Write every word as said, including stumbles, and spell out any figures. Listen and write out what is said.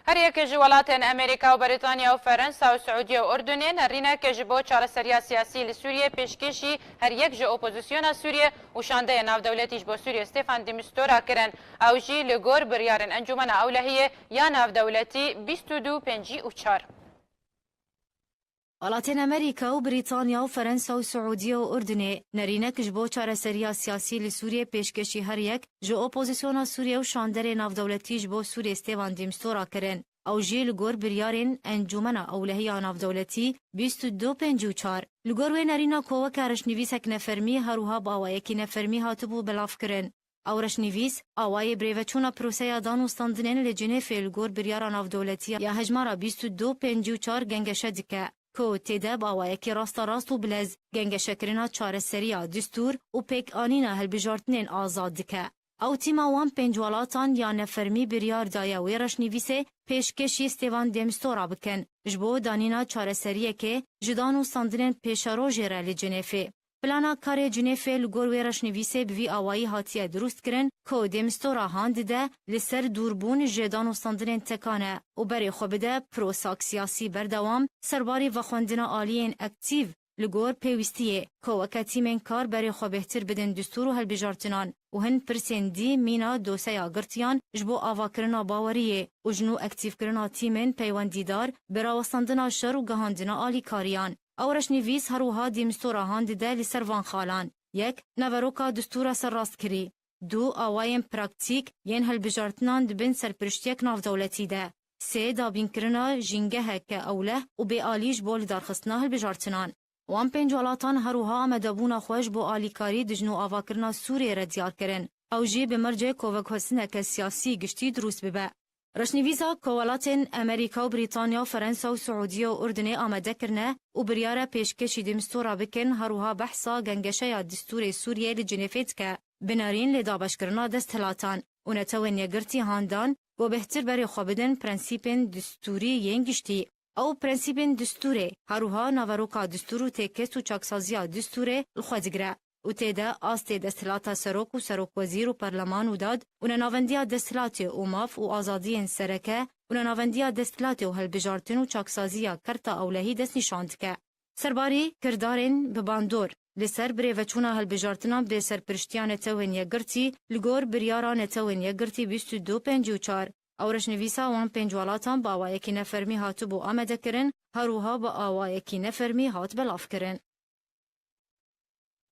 Her yek ji welatên Amerîka û Brîtanya û Ferensa û Siûdiye û Urdunê nerînek ji bo çareseriya siyasî li Sûriyê pêşkêşî her yek ji opozisyona Sûriyê û şandeyê navdewletî ji bo Sûriyê Stefan de Mistura kirin. Ew jî li gor biryarên Encûmena Ewlehiyê ya Navdewletî bîst û du pêncî û çar. Welatên Amerîka û Brîtanya û Ferensa û Siûdiye û Urdunê nerînek ji bo çareseriya siyasî li Sûriyê pêşkêşî her yek ji opozisyona Sûriyê û şanderê navdewletî ji bo Sûriyê Stefan de Mistura kirin. Ew jî li gor biryarên Encûmena Ewlehî ya Navdewletî bîst û du pêncî û çar. Li gor wê nerîna ku weke reşnivîsek nefermî, her wiha bi awayekî nefermî hatibû belavkirin. Ew reşnivîs, awayê birêveçûna proseya danûstandinên li Cinêfê li gor biryara navdewletî ya hejmara bîst û du pêncî û çar gengeşe dike, ku tê de bi awayekî rasterast û bilez gengeşekirina çareseriya distûr û pêkanîna hilbijartinên azad dike. Ew tîma wan pênc welatan ya nefermî biryar daye wê reşnivîsê pêşkêşî Stefan de Mistura bikin, ji bo danîna çareseriyekê ji danûstandinên pêşerojê re li Cinêfê. Plana karê Cinêfê li gor wê reşnivîsê bi vî awayî hatiye dirustkirin, ku de Mistura han dide li ser dûrbûn ji danûstandinên tekane û berê xwe bide prosak siyasî berdewam, serbarî vexwendina aliyên aktîv li gor pêwîstiyê, ku weke tîmên kar berê xwe bêhtir bidin distûr û hilbijartinan û hin pirsên dî mîna doseya girtiyan ji bo avakirina baweriyê û ji nû aktîvkirina tîmên peywendîdar bi rawestandina şer û gihandina alîkariyan. Ew reşnivîs her wiha de Mistura han dide li ser van xalan: yek, naveroka distûra serrastkirî; du, awayên praktîk yên hilbijartinan di bin serpiriştiyek navdewletî de; sê, dabînkirina jîngeheke ewleh û bêalî ji bo lidarxistina hilbijartinan. Wan pênc welatan her wiha amadebûna xwe ji bo alîkarî dijn û avakirina Sûriyê re diyar kirin. Ew jî bi mercê ku veguhestineke siyasî giştî dirust bibe. Reşnivîsa ku welatên Amerîka û Brîtanya û Ferensa û Siûdiye û Urdunê amade kirine û biryare pêşkêşî de Mistura bikin, her wiha behsa gengeşeya distûrê Sûriyê li Cinêfê dike, bi nerîn li dabeşkirina desthilatan û Netewên Yekgirtî han dan ku bêhtir berê xwe bidin prensîpên distûrî yên giştî. Ew prensîpên distûrê, her wiha naveroka distûr û têkist û çaksaziya distûrê li xwe digire û tê de astê desthilata serok û serokwezîr û parleman û dad û nenavendiya desthilatê û maf û azadiyên sereke û nenavendiya desthilatê û hilbijartin û çaksaziya kerta ewlehî destnîşan dike. Serbarî kirdarên bi bandor li ser birêveçûna hilbijartinan bi serpiriştiya Netewên Yekgirtî li gor biryara Netewên Yekgirtî bîst û du pêncî û çar. Ew reşnivîsa wan pênc welatan bi awayekî nefermî hatibû amadekirin, her wiha bi awayekî nefermî hat belavkirin.